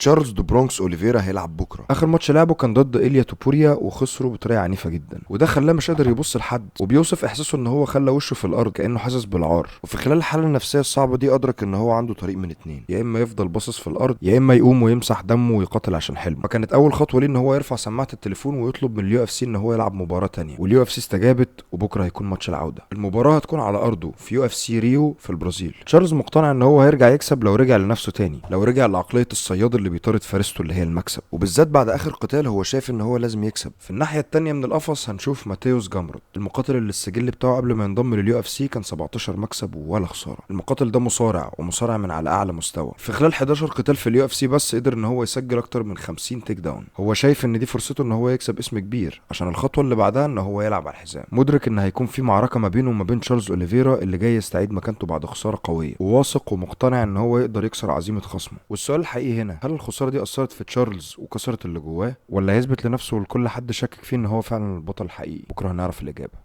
تشارلز دو برونكس اوليفيرا هيلعب بكره. اخر ماتش لعبه كان ضد ايليا توبوريا وخسره بطريقة عنيفة جدا، وده خلاه مش قادر يبص لحد، وبيوصف احساسه ان هو خلى وشه في الارض كانه حاسس بالعار. وفي خلال الحالة النفسية الصعبة دي ادرك ان هو عنده طريق من اتنين، يا اما يفضل باصص في الارض، يا اما يقوم ويمسح دمه ويقاتل عشان حلمه. فكانت اول خطوة ليه ان هو يرفع سماعه التليفون ويطلب من ال UFC ان هو يلعب مباراة تانية، وال UFC استجابت، وبكره هيكون ماتش العودة. المباراة هتكون على ارضه في UFC ريو في البرازيل. تشارلز مقتنع ان هو هيرجع يكسب لو رجع لنفسه تاني، لو رجع لعقليه الصياد اللي بيطارد فريسته اللي هي المكسب، وبالذات بعد اخر قتال هو شايف ان هو لازم يكسب. في الناحية التانية من القفص هنشوف ماتيوس جامرود، المقاتل اللي السجل بتاعه قبل ما ينضم لل UFC كان 17 مكسب ولا خسارة. المقاتل ده مصارع، ومصارع من على اعلى مستوى. في خلال 11 قتال في ال UFC بس قدر ان هو يسجل اكتر من 50 takedown. هو شايف ان دي فرصته ان هو يكسب اسم كبير، عشان الخطوة اللي بعدها ان هو يلعب على الحزام. مدرك ان هيكون في معركة ما بينه وما بين تشارلز اوليفيرا اللي جاي يستعيد مكانته بعد خسارة قوية، وواثق ومقتنع ان هو يقدر يكسر عزيمة خصمه. والسؤال الحقيقي هنا، هل الخسارة دي اثرت في تشارلز وكسرت اللي جواه، ولا هيثبت لنفسه ولكل حد شاكك فيه ان هو فعلا البطل الحقيقي؟ بكره هنعرف الاجابة.